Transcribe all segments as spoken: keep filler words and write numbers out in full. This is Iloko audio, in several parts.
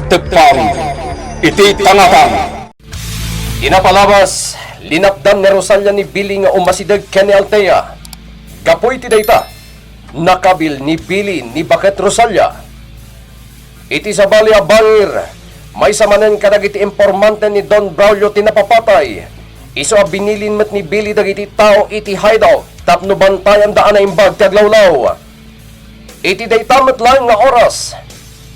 Teppaw iti tangatang. Iti napalabas, linapdan ni Rosalia ni Billy nga umasideg ken ni Althea. Gapu iti dayta, nakabil ni Billy ni baket Rosalia. Iti sabali a bangir, maysa manen kadagiti impormante ni Don Braulio ti napapatay, isu a binilin met ni Billy dagiti tao iti hideout tapno bantayanda a naimbag ti aglawlaw. Iti dayta met laeng nga oras,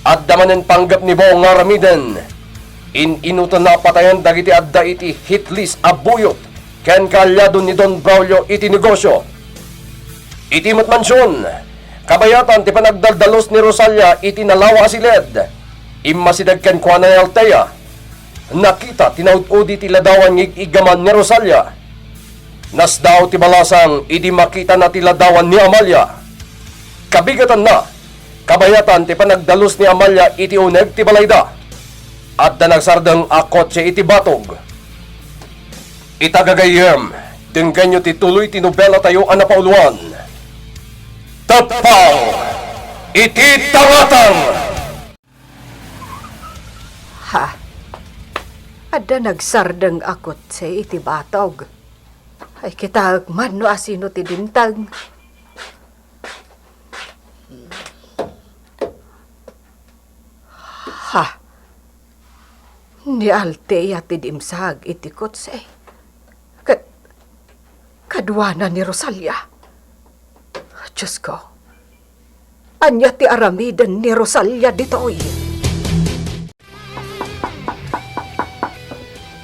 adda manen panggep ni Bo nga aramiden. In-inutanna a patayen dagiti adda iti hit list a buyot ken kaalyado ni Don Braulio iti negosio. Iti met mansion, kabayatan ti panagdaldalus ni Rosalia iti nalawa a siled, immasideg kenkuana ni Althea. Nakita ti naud-udi ti ladawan nga ig-iggaman ni Rosalia. Nasdaaw ti balasang idi makitana ti ladawan ni Amalia. Kabigatanna, kabayatan ti panagdalus ni Amalia iti uneg ti balayda. Adda nagsardeng a kotse iti batog. Ita gagayyem, denggenyo ti tuloy ti nobelatayo a napauloan. Teppaw iti tangatang! Ha? Adda nagsardeng a kotse iti batog. Ay, kitaek man no asino ti dimteng. Ha? Ni Althea ti dimsag iti kotse. Ket kaduana ni Rosalia. Diosko, ania ti aramiden ni Rosalia ditoy?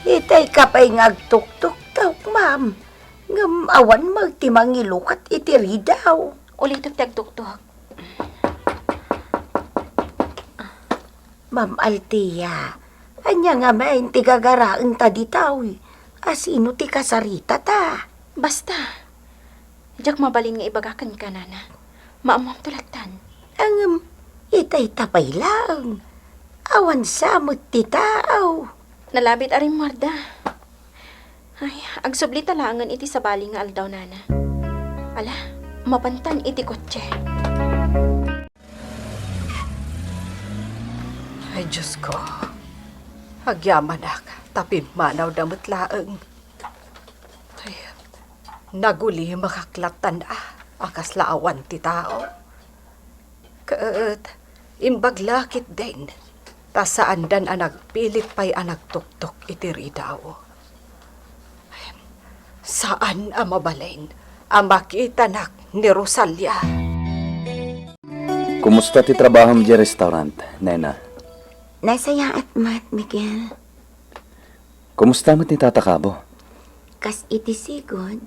Itay ka pay nga agtuktuktaw, ma'am. Ngem awan met ti mangilukat iti ridaw. Ulitek ti agtuktok. Ma'am Althea, ania ngamin ti gagaraenta ditoy? Asino ti kasaritata? Basta, diak mabalin nga ibaga kenka, nana. Maammoamto lattan. Ngem, itay ta pay laeng. Awan sa met ti tao. Nalabit a rimmuarda. Ay, agsublita laengen iti sabali nga aldaw, nana. Ala, mapantan iti kotse. Ay, Diosko, agyamanak ta pimmanawda met laeng. Ay, nagulimakak lattan a, a kasla awan ti tao. Ket imbag la ketdin, ta saandan a nagpilit pay a nagtuktok iti ridaw. Saan a mabalin a makitanak ni Rosalia. Kumusta ti trabahom diay restaurant, nena? Nasayaat met, Miguel. Kumusta met ni Tata Kabo? Kas iti sigud,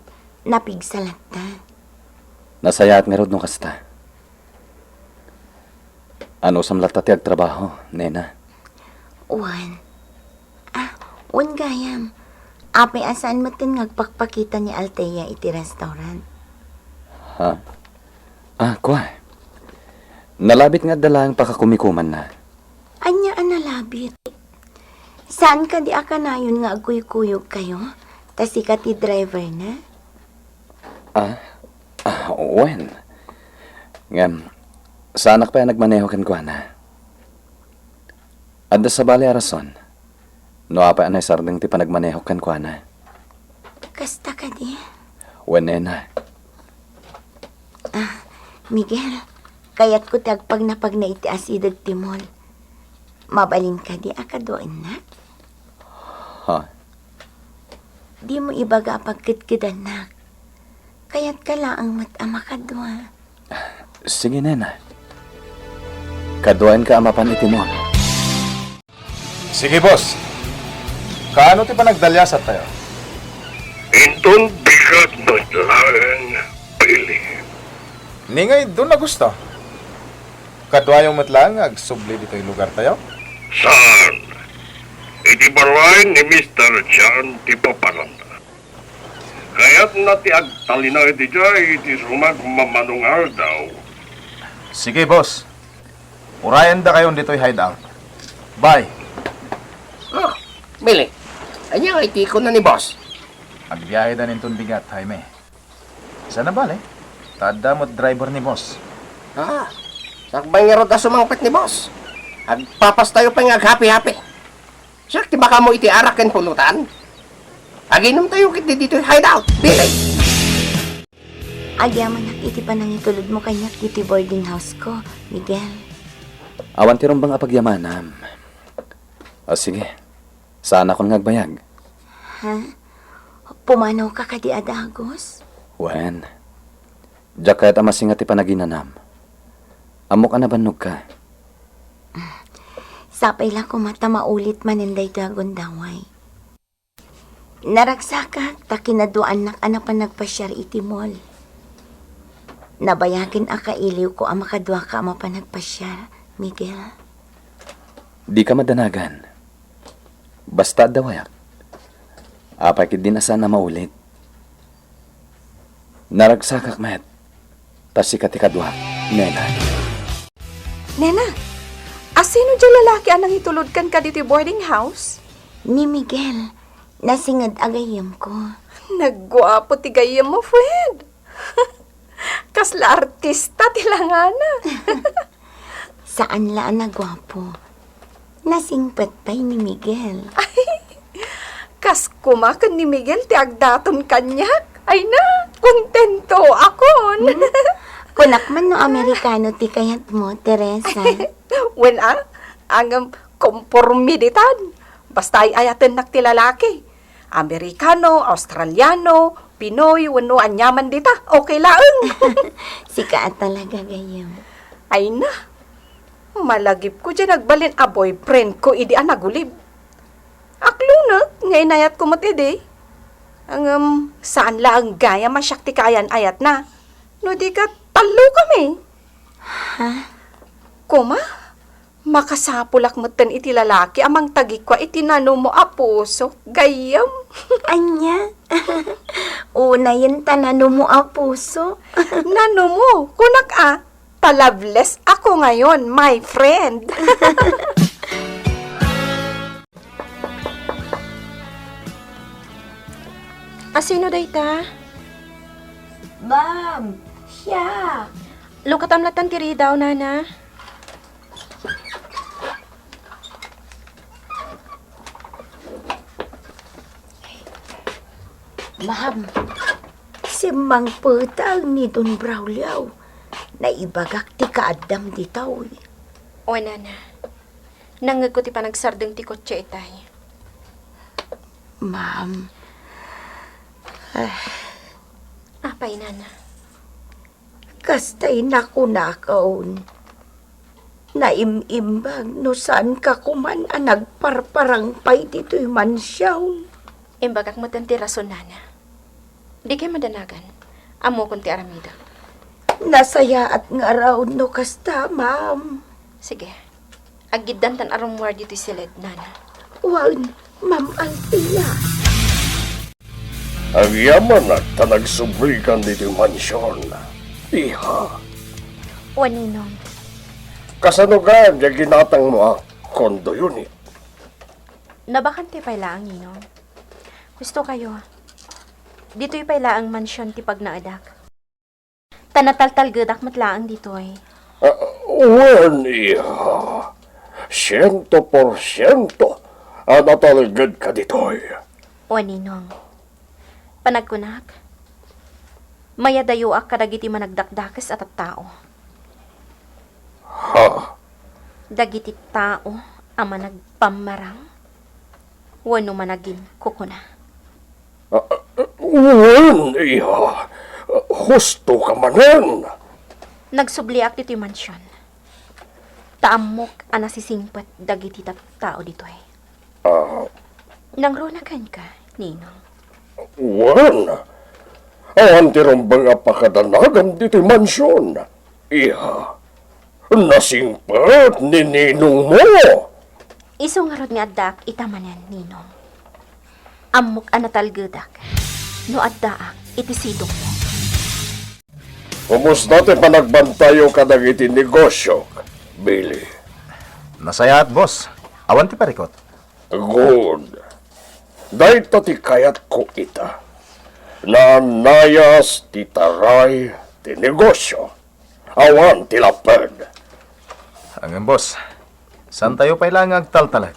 napigsa latta. Nasayaat ngarud no kasta. Anusam latta ti agtrabaho, nena? Wen. Ah, wen gayam. Apay a saan metten nga agpakpakita ni Althea iti restaurant? Ha? Ah, kua. Nalabit nga adda laeng pakakumikumanna. Ania a nalabit? Saan kadi a kanayon nga agkuykuyogkayo? Ta sika ti driver na? Ah, ah, wen. Ngem, saanak pay a nagmaneho kenkuana. Adda sabali a rason no apay a naisardeng ti panagmanehok kenkuana. Kasta kadi? Wen, nena. Ah, Miguel, kayatko ti agpagnapagna iti asideg ti mall. Mabalin kadi a kaduaennak? Ha? Dimo ibaga a pagkedkedannak. Kayatka laeng met a makadua. Sige, nena. Kaduaenka a mapan iti mall. Sige, boss. Kaano ti panagdaliasattayo? Inton bigat met laeng, Billy. Ni nga idun a gusto. Kaduayo met laeng nga agsubli ditoy lugartayo? Saan? Iti balay ni Mister John ti papananda. Kayatna ti agtalinaed idiay iti sumagmamano nga aldaw. Sige, boss. Urayendakayon ditoy hideout. Bye. Ah, Billy, ania ngay ti kunna ni boss? Agbiaheda inton bigat, Jaime. Saan a bale, ta adda met driver ni boss. Ah, sakbay ngarud a sumangpet ni boss. Agpapastayo pay nga aghapi-hapi. Siak ti makamo iti arak ken pulutan. Aginomtayo ketdi ditoy hideout, Billy. Agyamanak iti panangitulodmo kaniak ditoy boarding house ko, Miguel. Awan ti rumbeng a pagyamanam. O sige, saanakon nga agbayag. Ha? Pumanoka kadi a dagus? Wen, diak kayat a masinga ti panaginanam. Ammok a nabannogka. Sapay la koma ta maulit manen daytoy a gundaway. Naragsakak ta kinaduaannak a napan nagpasiar iti mall. Nabayagen a kailiwko a makaduaka a mapan nagpasiar, Miguel. Dika madanagan. Basta adda wayak. Apay ketdin a saan a maulit. Naragsakak met. Ta sika ti kaduak, nena. Nena, asino diay lalaki a nangitulod kenka ditoy boarding house? Ni Miguel, nasinged a gayyemko. Nagguapo ti gayyemmo, friend. Kasla artista ti langana. Saan la a naguapo. Nasingpet pay ni Miguel. Kas koma ken ni Miguel ti agdaton kaniak. Ay na, kontento akon. Kunak man no Amerikano ti kayatmo, Teresa. Wen a, ngem komporme ditan. Basta ay-ayatennak ti lalaki. Amerikano, Australiano, Pinoy, wenno aniaman dita. Okay laeng. Sika a talaga, gayyem. Ay na, malagipko diay nagbalin a boyfriendko idi a nagulib. Aklonek nga inayatko met idi. Ngem, saan laeng gayam a siak ti kaayan-ayatna. No di ket, tallokami. Ha? Koma, makasapulak metten iti lalaki a mangtagikua iti nanumo a puso, gayyem. Ania? Unayen ta nanumo a puso. Nanumo, kunak a, ta loveless ako ngayon, my friend. Asino dayta? Ma'am, siya. Lukatam latan ti ridaw, nana. Ma'am, simmangpetang ni Don Braulio. Naibagak ti kaaddam ditoy. O, nana. Nangngegko ti panagsardeng ti kotse itay. Ma'am, Apay, nana? Kastay nakunakon. Naim-imbag no saanka koman a nagparparang pay ditoy mansion. Imbagak metten ti rason, nana. Dikay madanagan. Ammokon ti aramidek. Nasayaat ngarud no kasta, ma'am. Sige. Aggiddan tan arummuar ditoy siled, nana. Wen, Ma'am Althea. Agyamanak ta nagsublikan ditoy mansion, iha. Wen, ninong. Kasano gayam diay ginatangmo a condo unit? Nabakante pay laeng, ninong. Husto kayo. Ditoy pay laeng mansion ti pagnaedak. Ta nataltalgedak met laeng ditoy. Ah, wen, iha. Siento porsiento a natalgedka ditoy. Wen, ninong. Panagkunak, mayadayoak kadagiti managdakdakes a tattao. Ha? Dagiti tao a managpammarang wenno managinkukuna. Ah, wen, iha. Hustoka manen. Nagsubliak ditoy mansion. Ta ammok a nasisingpet dagiti tattao ditoy. Ah, Nangruna kenka, ninong. Wen, awan ti rumbeng a pakadanagam ditoy mansion, iha. Nasingpet ni ninongmo. Isu ngarud nga addaak ita manen, ninong. Ammok a natalgedak no addaak iti sidongmo. Kumusta ti panagbantayo kadagiti negosiok, Billy? Nasayaat, boss. Awan ti parikot. Good. Dayta ti kayatko ita. Naannayas ti taray ti negosio. Awan ti lapped. Ngem, boss, Santayo pay la nga agtaltalek.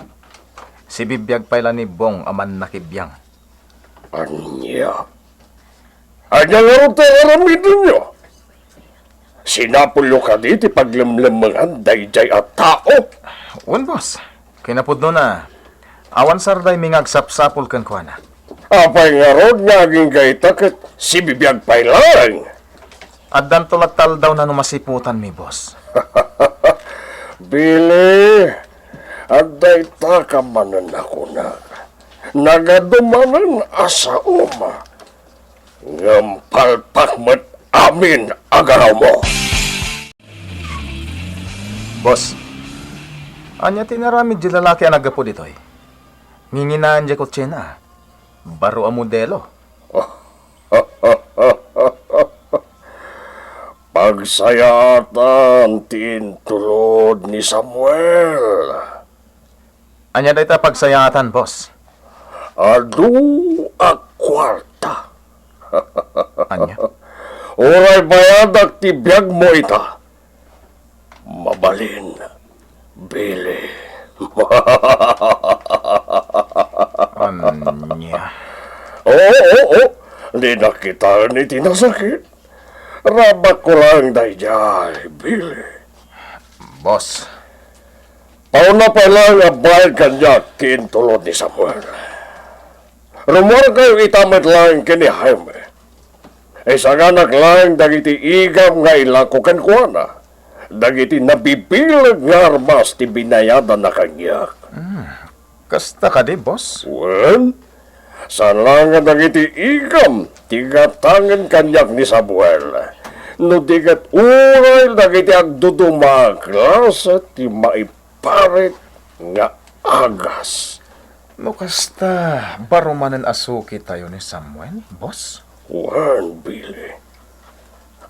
Sibibiag pay la ni Bong a mannakibiang. Ania? Ania ngarud ti aramidenyo? Sinapulyo kadi ti paglemlemmengan daydiay a tao? Wen, boss. Kinapudnona, awan sardaymi nga agsapsapul kenkuana. Apay ngarud nga agingga ita ket sibibiag pay laeng? Addanto latta aldawna no masiputanmi, boss. Billy, adda ita ka manen a kunak. Nagadu manen a saom. Ngem palpak met amin a garawmo. Boss, ania ti inaramid ti lalaki a naggapu ditoy? Nginginaen diay kotsena. Baro a modelo. Pagsayaatan ti intulod ni Samuel. Ania dayta pagsayaatan, boss? Adu a kuarta. Ania? Uray bayadak ti biagmo ita. Mabalin, Billy. Ania? Oo, oo. Dinak kitaen iti nasakit. Rabakko laeng daydiay, Billy. Boss. Pauna pay laeng a bayad kaniak ti intulod ni Samuel. Rummuarkayo ita met laeng ken ni Jaime. Isaganak laeng dagiti igam nga ilako kenkuana, dagiti nabibileg nga armas ti binayadanna kaniak. Hmm. Kasta kadi, boss? Wen, saan la nga dagiti igam ti gatangen kaniak ni Samuel, no di ket uray dagiti agduduma a klase ti maiparit nga agas. No kasta, baro manen a sukitayo ni Samuel, boss? Wen, Billy.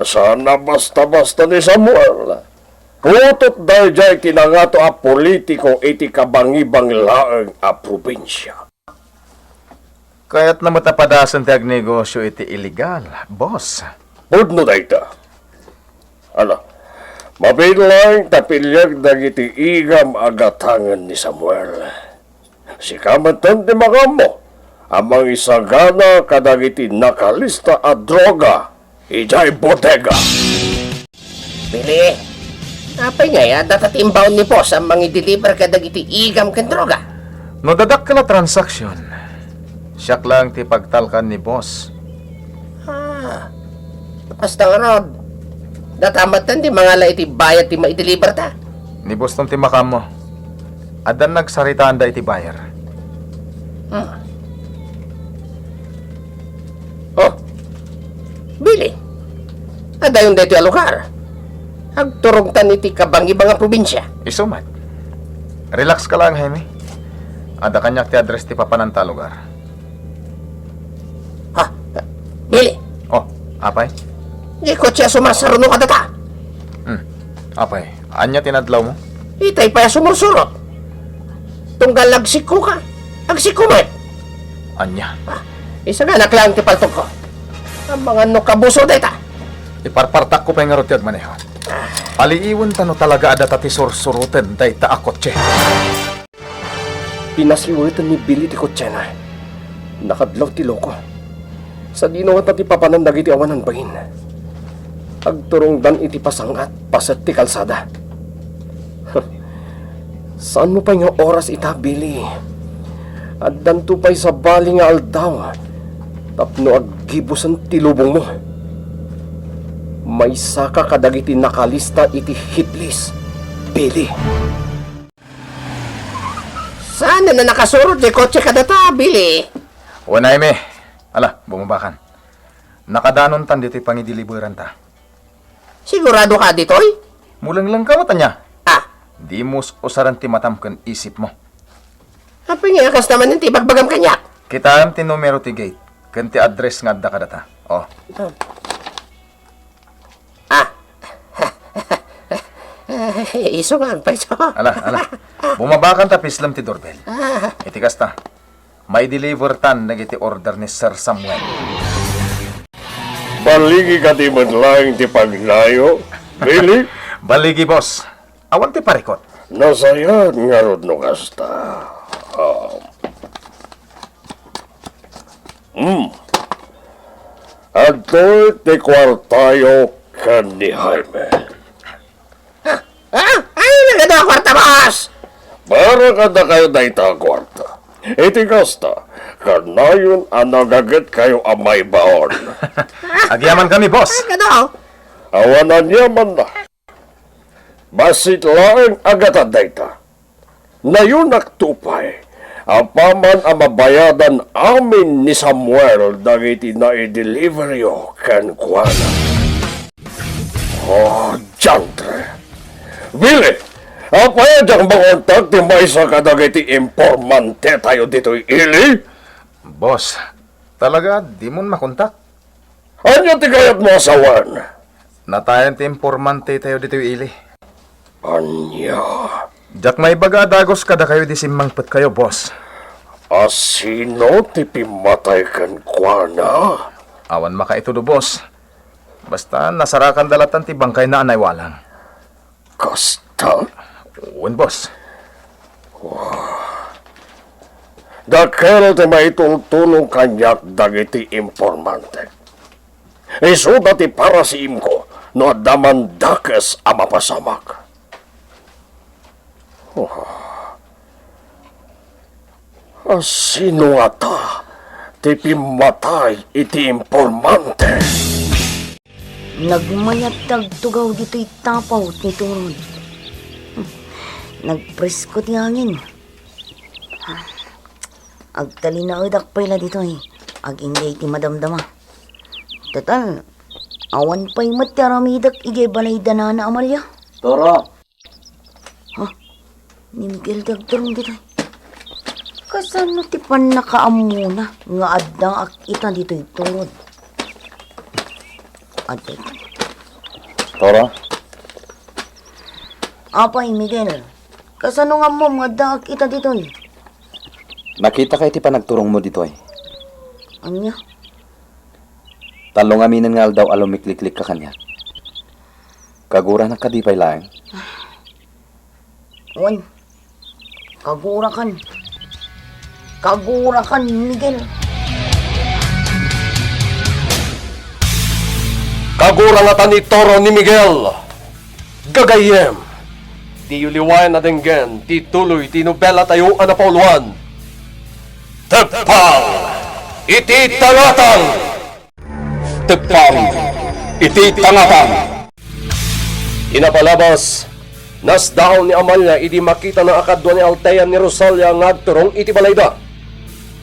Saan a basta-basta ni Samuel. Putot daydiay ti nangato a politiko iti kabangibangi laeng a probinsia. Kayatna met a padasen ti agnegosio iti illegal, boss. Pudno dayta. Ala, mabiit laeng ta piliek dagiti igam a gatangen ni Samuel. Sika metten ti makaammo a mangisagana kadagiti nakalista a droga idiay bodega. Billy, apay ngay a data ti imbaon ni boss a mangideliver kadagiti igam ken droga? No dadakkel a transaksyon, siak laeng ti pagtalkan ni boss. Ah, kasta ngarud, data metten ti mangala iti bayad ti maideliver ta? Ni boss ton ti makaammo. Addan nagsaritaanda iti buyer. Hmm. Oh, Billy, adayon daytoy a lugar. Agturongtan iti kabangibang a probinsia. Isu met. Relax ka lang, Jaime. Adda kaniak ti address ti papananta a lugar. Ha? Billy? Oh, apay? Di kotse a sumarsaruno kadata. Hmm. Apay, ania ti nadlawmo? Itay pay a sumursuro. Tunggal agsikko ka. Agsikko met. Ania? Ah, isaganak lang ti paltogko. Amangan no kabuso dayta. Iparpartakko pay ngarud ti agmaneho. Aliiwen ta no talaga a data ti sursuroten dayta a kotse. Pinasiweten ni Billy ti kotsena. Nakadlaw ti loko. Sadino ngata ti papanan dagiti awanan bain? Agturongdan iti pasang-at, paset ti kalsada. Saanmo pay nga oras ita, Billy? Addanto pay sabali nga aldaw tapno aggibusen ti lubongmo. Maysaka kadagiti nakalista iti hit list, Billy. Saan a nakasurot ti kotse kadata, Billy? Wen, Jaime. Ala, bumabakan. Nakadanontan ditoy pangideliveranta. Sigurado ka ditoy? Mulengleng ka met ania? Ah. Dimo usaren ti matam ken isipmo. Apay nga kasta manen ti ibagbagam kaniak? Kitaem ti numero ti gate ken ti address nga adda kadata. Oh. Ah. Ah. Isu nga agpayso. Ala, ala. Bumabakan ta pislem ti doorbell. Ah. Iti kasta, maidelivertan dagiti order ni Sir Samuel. Balligi kadi met laeng ti pagnayo, Billy? Balligi, boss. Awan ti parikot. Nasayaat ngarud no kasta. Ah. Hmm. Adtoy ti kuartayo ken ni Jaime. Ah, ah, ay, nagadu a kuarta, boss! Para kadakayo dayta a kuarta. Iti kasta, kanayon a nagagetkayo a maibaon. Agyamankami, boss. Ay, kadu. Awan aniamanna. Bassit laeng a gatad dayta. Nayunak to pay, apaman a mabayadan amin ni Samuel dagiti naideliveryo kenkuana. Oh, diantre! Billy, apay a diak makontak ti maysa kadagiti impormantetayo ditoy ili? Boss, talaga, dimon makontak? Ania ti kayatmo a sawen? Natayen ti impormantetayo ditoy ili. Ania? Diak maibaga a dagus kadakayo idi simmangpetkayo, boss. A sino ti pimmatay kenkuana? Awan makaitudo, boss. Basta, nasarakanda latta ti bangkayna a naiwalang. Kasta? Wen, boss. Dakkel ti maitultulong kaniak dagiti impormante. Isuda ti parasiimko no adda mandakes a mapasamak. Oh. A sino ngata ti pimmatay iti impormante? Nagmayat ti agtugaw ditoy tapaw ti turod. Nagpresko ti angin. Agtalinaedak pay la ditoy. Agingga iti madamdama. Total, awan pay met ti aramidek idiay balay da Nana Amalia. Toro, Ha? Ni Miguel ti agturong ditoy. Kasano ti pannakaammona nga addaak ita ditoy turod? Adda ita. Toro? Apay, Miguel, kasano nga ammom nga addaak ita ditoy? Nakitaka iti panagturongmo ditoy. Ania? Tallo ngaminen nga aldaw a lumikliklikka kaniak. Kaguranak kadi pay laeng? Wen, kagurakan. Kagurakan, Miguel. Kagura ngata ni Toro ni Miguel. Gagayyem, diyo liwayan a denggen ti tuloy ti nobelatayo a napauluan. Teppang iti Tangatang! Teppang iti Tangatang! Inapalabas, nasdaaw ni Amalia idi makitana a kadua ni Altea ni Rosalia nga agturong iti balayda.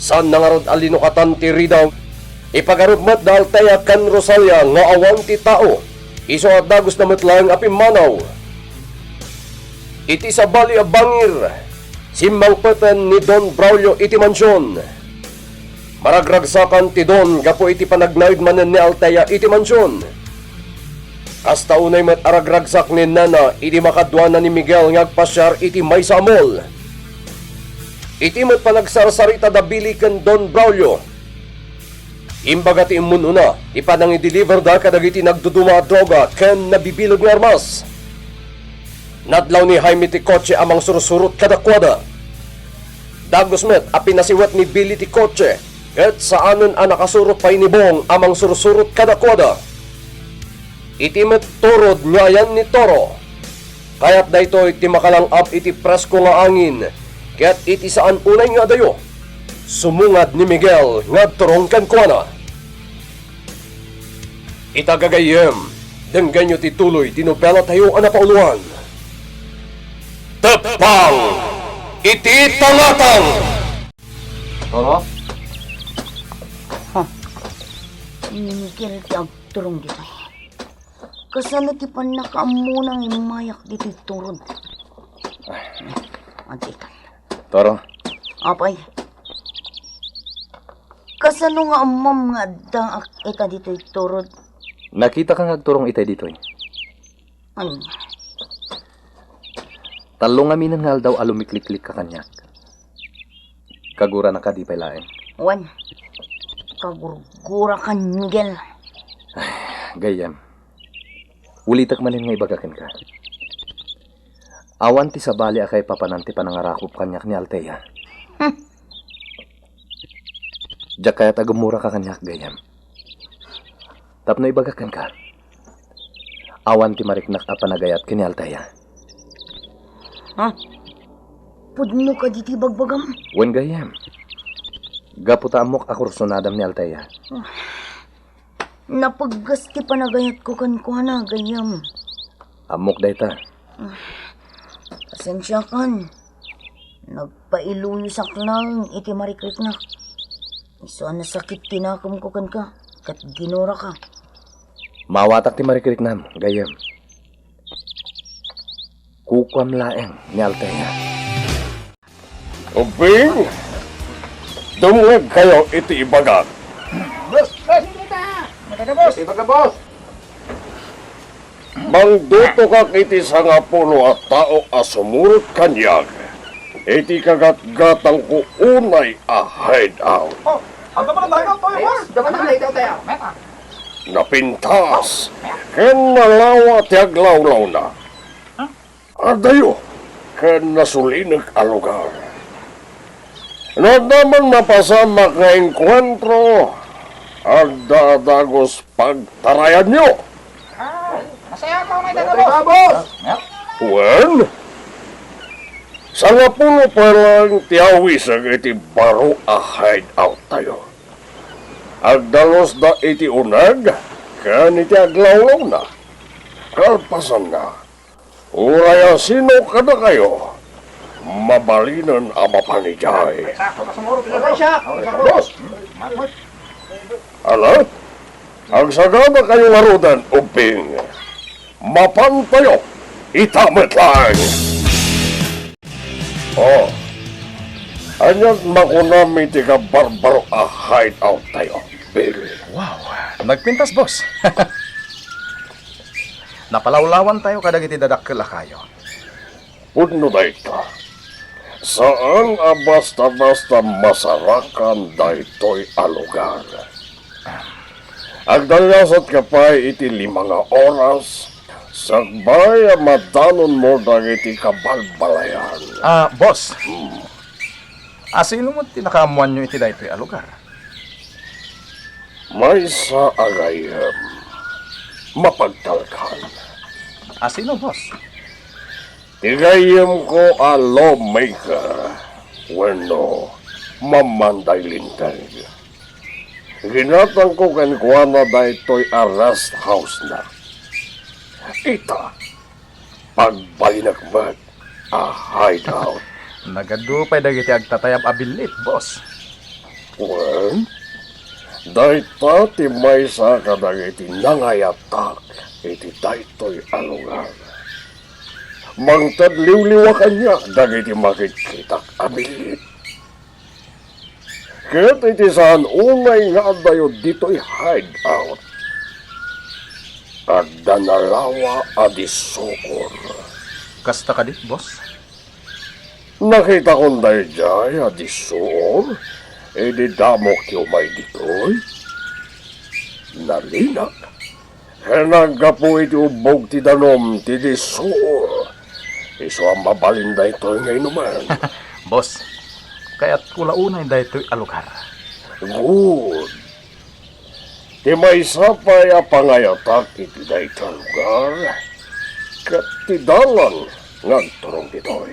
Saanna ngarud a linukatan ti ridaw. Ipagarup met da Altea ken Rosalia nga awan ti tao, isu a dagusna met laeng a pimmanaw. Iti sabali a bangir, simmangpeten ni Don Braulio iti mansion. Maragragsakan ti Don gapu iti panagnaed manen ni Altea iti mansion. Kasta unay met a ragragsak ni Nana idi makaduana ni Miguel nga agpasiar iti maysa a mall. Iti met panagsarsarita da Billy ken Don Braulio, imbaga ti immun-una ti panangideliverda kadagiti nagduduma a droga ken nabibileg nga armas. Nadlaw ni Jaime ti kotse a mangsursurot kadakuada. Dagus met a pinasiwet ni Billy ti kotse ket saanen a nakasurot pay ni Bong a mangsursurot kadakuada. Iti met turod nga ayan ni Toro, kayat daytoy ti makalang-ab iti presko nga angin ket iti saan unay nga adayo, sumungad ni Miguel nga agturong kenkuana. Ita gagayyem, denggenyo ti tuloy ti nobelatayo a napauluan. Teppang iti Tangatang! Toro? Ha? Ni Miguel ti agturong ditoy. Kasano ti pannakaammona nga immayak ditoy turod? Ay, adikan. Toro. Apay. Kasano nga ammom nga addaak ita ditoy turod? Nakitaka nga agturong itay ditoy. Ania? Tallo ngaminen nga aldaw a lumikliklikka kaniak. Kagurana kadi pay laeng? Wen, kagurgurakan, Miguel. Ay, gayyem. Ulitek manen nga ibaga kenka. Awan ti sabali a kaipapanan ti panangarakop kaniak ni Althea. Hmm. Diak kayat a gummuraka kaniak, gayyem. Tapno ibagak kenka, awan ti mariknak a panagayat ken ni Althea. Ha? Pudno kadi ti ibagbagam? Wen, gayyem. Gapu ta ammok a kursunadam ni Althea. Ah, napegges ti panagayatko kenkuana, gayyem. Ammok dayta. Ah, pasensiakan. Nagpailuyosak laeng iti marikriknak. Isu a nasakit ti nakemko kenka, ket ginuraka. Maawatak ti marikriknam, gayyem. Kukuam laeng ni Althea. Ubbing, dumngegkayo iti ibagak. Boss, boss, dita! Maganda, boss! Ibaga, boss! Mangdutokak iti sangapulo a tao a sumurot kaniak iti kagatgatangko unay a hideout. Oh, ang gabang na hideout tayo, boss. Gabang na hideout tayo. Napintas ken nalawa ti aglawlawna. Adayo ken nasulinek a lugar. No adda man mapasamak nga engkuentro, adda a dagus pagtarayanyo. Ah, masaya ako, may May dada, boss. Boss. Ah, yeah. Wen, sangapulo pa lang ti awisag iti baro a hideout tayo. Agdalusda iti uneg ken iti aglawlawna. Kalpasanna, uray a sino kadakayo, mabalinen a mapan idiay. Ala, agsaganakayo ngaruden, Ubbing. Mapantayo ita met laeng. Oh, ania't makunam iti kabarbaro a hideout tayo, Bill? Wow, nagpintas, boss. Napalawlawan tayo kadagiti dadakkel a kayo. Pudno dayta. Saan a basta-basta masarakan daytoy a lugar. Agdaliasat ka pay iti lima nga oras, sakbay a madanonmo dagiti kabalbalayan. Ah, boss. Hmm. Asino met ti nakaammoanyo iti daytoy a lugar? Maysa a gayyem, mapagtalkan. Asino, boss? Ti gayyemko a lawmaker wenno mammanday linteg. Ginatangko kenkuana daytoy a rest house-na. Ita, pagbalinek met a hideout. Nagadu pay dagiti agtatayab a billit, boss. Wen, dayta ti maysa kadagiti nangayatak iti daytoy a lugar. Mangted liwliwa kaniak dagiti makitkitak a billit. Ket iti saan unay nga addayo ditoy hideout, adda nalawa a dissuor. Kasta kadi, boss? Nakitakon daydiay a dissuor idi damokyo may ditoy. Nalinak. Ken naggapu iti ubbog ti danum ti dissuor. Isu a mabalin daytoy nga inumen. Boss, kayatko la unay daytoy a lugar. Good. Ti maysa pay a pangayatak iti dayta a lugar, ket ti dalan nga agturong ditoy.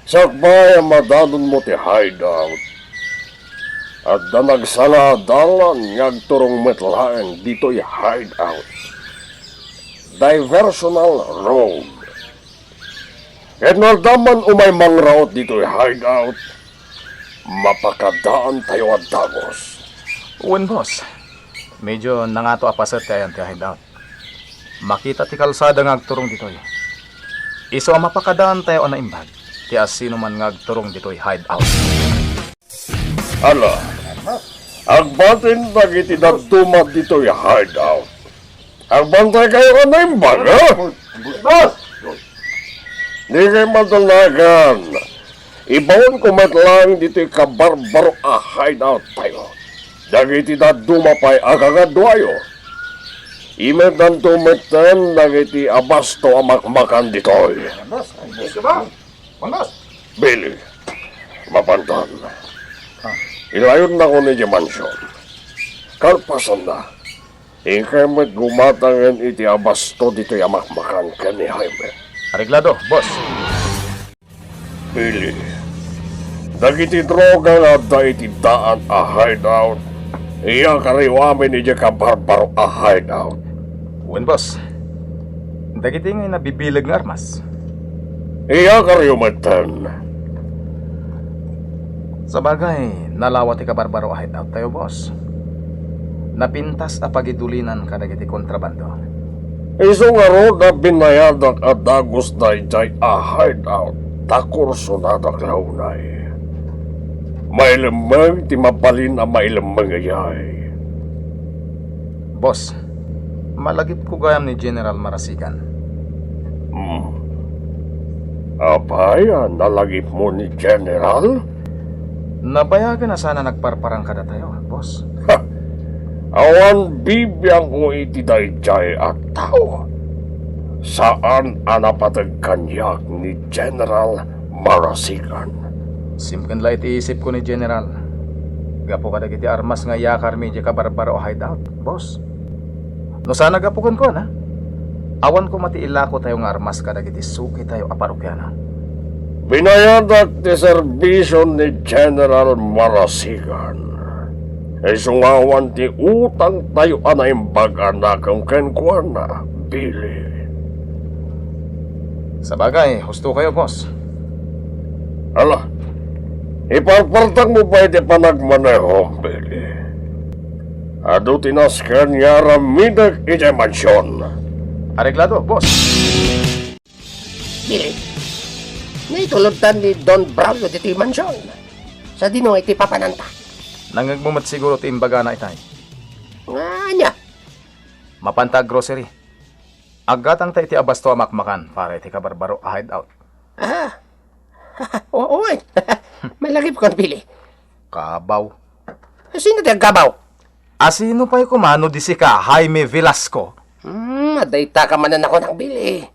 Sakbay a madanonmo ti hideout, adda nagsala a dalan nga agturong met laeng ditoy hideout. Diversional road. Ket no adda man umay mangraot ditoy hideout, mapakadaantayo a dagus. Wen, boss. Medyo nangato a paset ti ayan ti hideout. Makita ti kalsada nga agturong ditoy. Isu a mapakadaantayo a naimbag ti asinoman nga agturong ditoy hideout. Ala, agbatin dagiti dadduma ditoy hideout. Agbantaykayo a naimbag, ha? Boss! Dikay madanagan. Ibaonko met laeng ditoy kabarbaro a hideout tayo. Dagiti dadduma pay a kakaduayo. Imetanto metten dagiti abasto a makmakan ditoy. Yes, boss. Yes, boss. Yes, boss. Billy, mapantan. Ah. Ilayonnakon idiay mansion. Kalpasanna, inkay met gumatangen iti abasto ditoy a makmakan ken ni Jaime. Areglado, boss. Billy, dagiti droga nga adda iti daan a hideout, iyakaryo amin idiay kabarbaro a hideout. Wen, boss. Dagiti ngay nabibileg nga armas, iyakaryo metten. Sabagay, nalawa ti kabarbaro a hideout tayo, boss. Napintas a pagidulinan kadagiti kontrabando. Isu ngarud a binayadak a dagus daydiay a hideout ta kursonadak la unay. Mailemmeng ti mabalin a mailemmeng, ayay. Boss, malagipko gayam ni General Marasigan. Hmm. Apay a nalagipmo ni General? Nabayagen a sana nagparparang kadatayo, boss. Ha! Awan bibiangko iti daydiay a tao. Saan a napateg kaniak ni General Marasigan. Simken la iti isipko ni General. Gapu kadagiti armas nga iyakarmi idiay kabarbaro a hideout, boss. No saan a gapu kenkuana, awan koma ti ilako tayo nga armas kadagiti suki tayo a parokiano. Binayadak ti serbisio ni General Marasigan. Isu nga awan ti utang tayo a naimbag a nakem kenkuana, Billy. Sabagay, husto kayo, boss. Ala, iparpartakmo pay ti panagmanehom, Billy. Adu ti nasken nga aramidek idiay mansion. Areglado, boss. Billy, naitulodtan ni Don Braulio ditoy mansion. Sadino nga iti papananta? Nangngegmo met siguro ti imbagana itay. Nga ania? Mapanta ag-grocery. Aggatangta iti abasto a makmakan para iti kabarbaro a hideout. Ah. O-, oy. Malagipkon, Billy. Kabaw. Sino ti agkabaw? Asino pay koma no di sika, Jaime Velasco? Hmm, adda ita ka manen a kunak, Billy.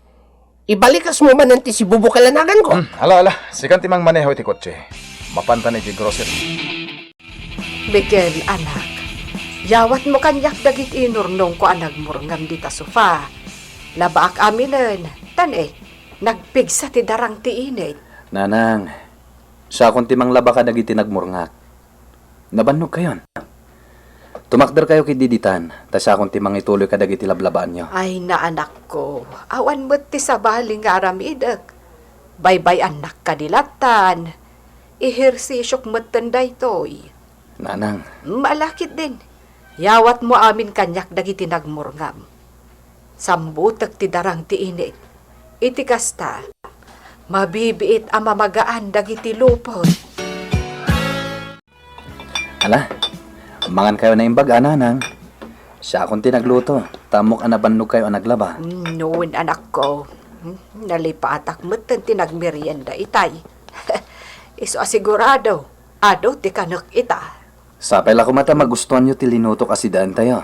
Ibalikasmo manen ti sibubukel a naganko. Hmm, ala, ala. Sikan ti mangmaneho iti kotse. Mapanta idiay grocery. Miguel, anak, yawatmo kaniak dagiti inurnongko a nagmurngam dita sofa. Labaak aminen, tan, eh, nagpigsa ti darang ti init. Nanang, siakon ti manglaba kadagiti nagmurngak. Nabannogkayon? Tumakderkayo ketdi ditan, ta siakon ti mangituloy kadagiti lablabaanyo. Ay, naanakko, awan met ti sabali nga aramidek. Baybay-annak kadi lattan. Ehersisiok metten daytoy. Nanang. Ala ketdin. Yawatmo amin kaniak dagiti nagmurngam. Sambutek ti darang ti init. Iti kasta, mabibiit a mamagaan dagiti lupot. Ala, mangankayo naimbag a, Nanang. Siakon ti nagluto, ta ammok a nabannogkayo a naglaba. Mm, wen, anakko. Hmm, nalipatak metten ti nagmerienda itay. Isu a sigurado, adu ti kanek ita. Sapay la koma ta magustuanyo ti linutok a sidaentayo.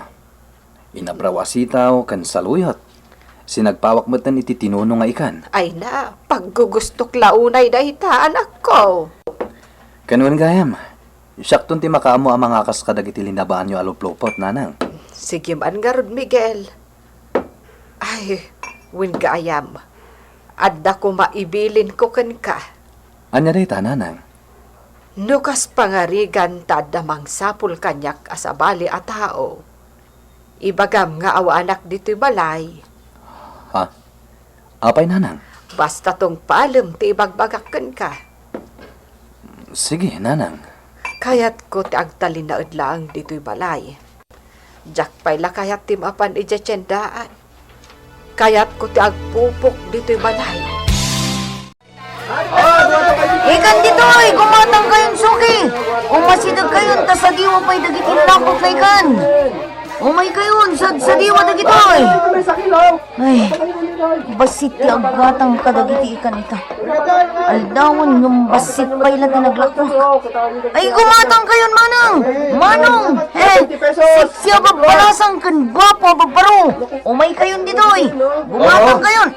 Inabraw a sitaw ken saluyot. Sinagpawak metten iti tinuno nga ikan. Ay na, paggugustok la unay dayta, anakko. Ken wen gayam, siakton ti makaammo a mangakas kadagiti linabaanyo a luplupot, Nanang. Sige man ngarud, Miguel. Ay, wen gayam, adda koma ibilinko kenka. Ania dayta, Nanang? No kas pangarigan ta adda mangsapul kaniak a sabali a tao, ibagam nga awanak ditoy balay. Ha? Apay, Nanang? Basta tungpalem ti ibagbagak kenka. Sige, Nanang. Kayatko ti agtalinaed laeng ditoy balay. Diak pay la kayat ti mapan idiay tiendaan. Kayatko ti agpupok ditoy balay. Ikan ditoy, gumatang kayon suki. Umasideg kayon ta sadiwa pay dagiti nakok nga ikan. Umaykayon, sadsadiwa dagitoy. Ay, bassit ti aggatang kadagiti ikan ita. Aldawen ngem bassit pay la ti naglakpak. Ay, gumatangkayon, manang! Manong! Eh, seksi a babbalasang ken guapo a babbaro. Umaykayon ditoy. Gumatangkayon.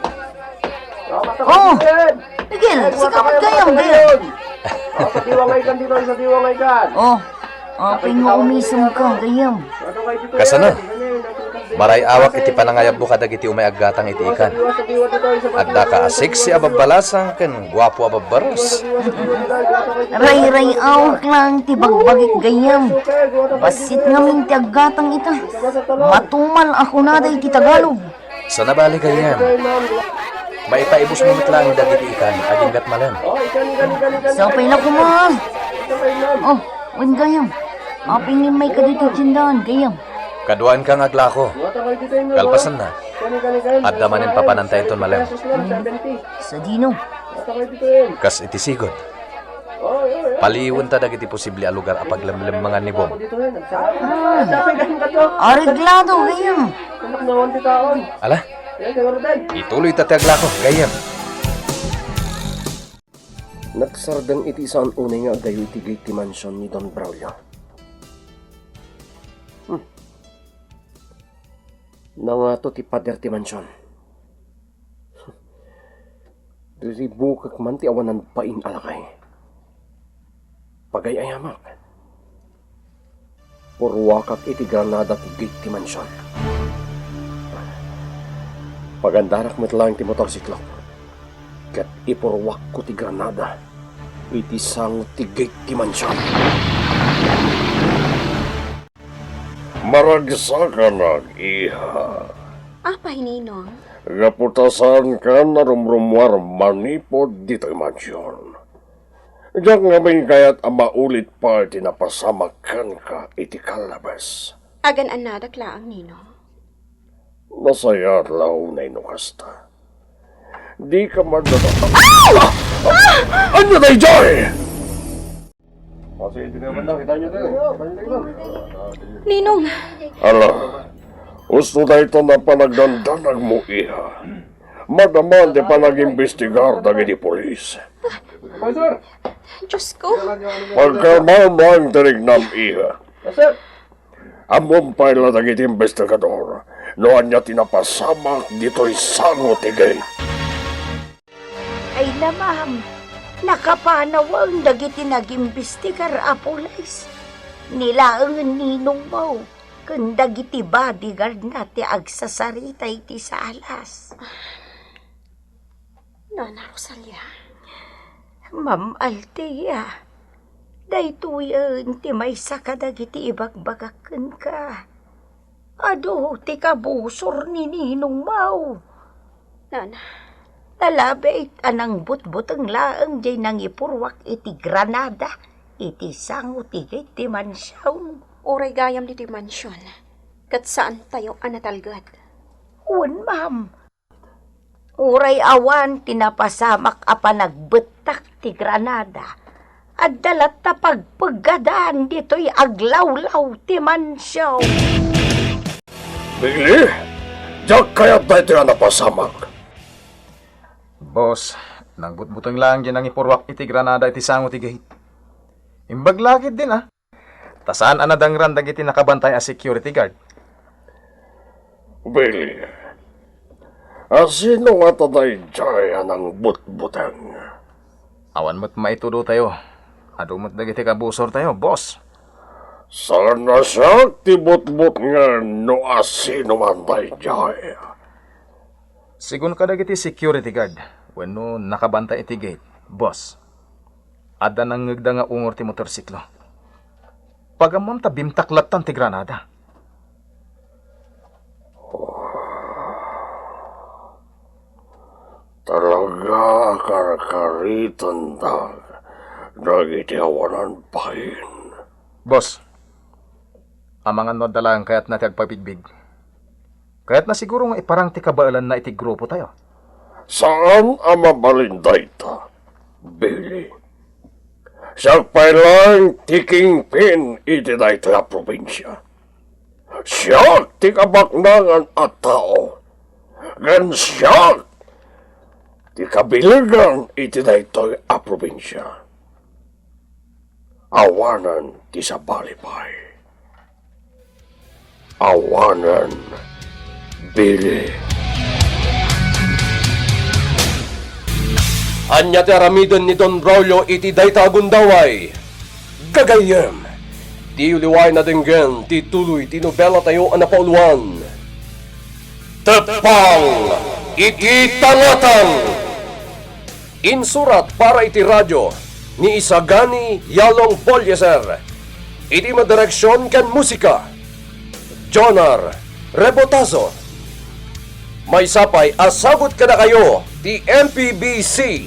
Oh, Miguel, sika met gayam, gayam. Oh, sadiwa nga ikan ditoy, sadiwa nga ikan. Oh, apay nga umisem ka, gayam. Kasano? Maray-awak iti panangayabmo kadagiti umay aggatang iti ikan. Addaka a seksi a babbalasang ken guapo a babbaros. Rayray-awak lang ti bagbagik, gayam. Bassit ngamin ti aggatang ita. Matumal a kunada iti Tagalog. Saan a bale, gayam? Maipaibusmo met laeng dagiti ikan, aginggat malem. Sapay la koma. Oh, wen, gayam. Apay nga immayka ditoy tiendahan, gayam? Kaduaenka nga aglako. Kalpasanna, adda manen papanantayo inton malem. Sadino? Kas iti sigud. Paliiwenta dagiti posible a lugar a paglemlemmengan ni Bong. Ah, areglado, gayam. Ala, ituloyta ti aglako, gayam. Nagsardeng iti saan unay nga agayo iti gate ti mansion ni Don Braulio. Hmm. Nangato ti pader ti mansion. Riribukek man ti awanan bain a lakay. Pagay-ayamak. Purruakak iti granada ti gate ti mansion. Pagandarak met laeng ti motorsiklok. Ket ipurruakko ti granada iti sango ti gate ti mansion. Maragsakanak, iha. Apay, Ninong? Gapu ta saankan a rumrumuar manipud ditoy mansion. Diak ngamin kayat a maulit pay ti napasamak kenka iti kallabes. Agan-annadak laeng, Ninong. Nasayaat la unay no kasta. Dika man nata-, ah! Ah! Ania daydiay? Ninong! Ala, husto dayta a panagdandanagmo, iha. Madama ti panagimbestigar dagiti pulis. Diyos ko! Pagkalmam lang ti rignam, iha. Ammom pay la dagiti imbestigador no ania ti napasamak ditoy sango ti gate. Ay, namam, nakapanawen dagiti nagimbestigar a pulis. Ni laengen ninongmo ken dagiti bodyguardna ti agsasarita iti salas. Nana Rosalia? Ma'am Althea, daytoyen ti maysa kadagiti ibagbagak kenka. Adu ti kabusor ni ninongmo. Nana. Nalabit a nangbutbuteng laeng diay nangipurruak iti granada iti sango ti gate ti mansion. Uray gayam ditoy mansion, ket saantayo a natalged. Wen, ma'am. Uray awan ti napasamak a panagbettak ti granada, adda latta pagpeggadan ditoy aglawlaw ti mansion. Bigli, diak kayat daytoy a napasamak. Boss, nangbutbuteng laeng diay nangipurruak iti granada iti sango ti gate. Imbag la ketdin, a. Ta saan a nadangran dagiti nakabantay a security guard. Billy, a sino ngata daydiay a nangbutbuteng? Awan met maitudotayo. Adu met dagiti kabusortayo, boss. Saan a siak ti butbutngen no a sino man daydiay. Sigun kadagiti security guard wenno nakabantay iti gate, boss, adda nangngegda nga ungor ti motorsiklo. Pagammom ta bimtak lattan ti granada. Talaga a karkaritandak dagiti awanan bain. Boss, amangan no adda laeng kayatna ti agpabigbig. Kayatna siguro nga iparang ti kabaelanna iti grupotayo. Saan a mabalin dayta, Billy. Siak pay laeng ti kingpin iti daytoy a probinsia. Siak ti kabaknangan a tao, ken siak ti kabilegan iti daytoy a probinsia. Awanen ti sabali pay. Awanen bili. Ania ti aramiden ni Don Braulio iti dayta a gundaway? Gagayyem, diyo liwaen a denggen ti tuloy ti nobelatayo a napauluan, Teppang iti Tangatang. Insurat para iti radio ni Isagani Yalong Bolieser. Iti madireksion ken musika, Jonar Rebotazo. Maysa pay a sagut kadakayo ti M P B C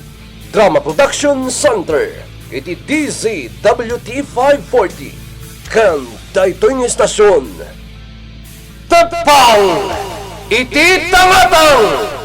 Drama Production Center iti D Z W T five forty ken daytoy nga istasyon, Teppang iti Tangatang.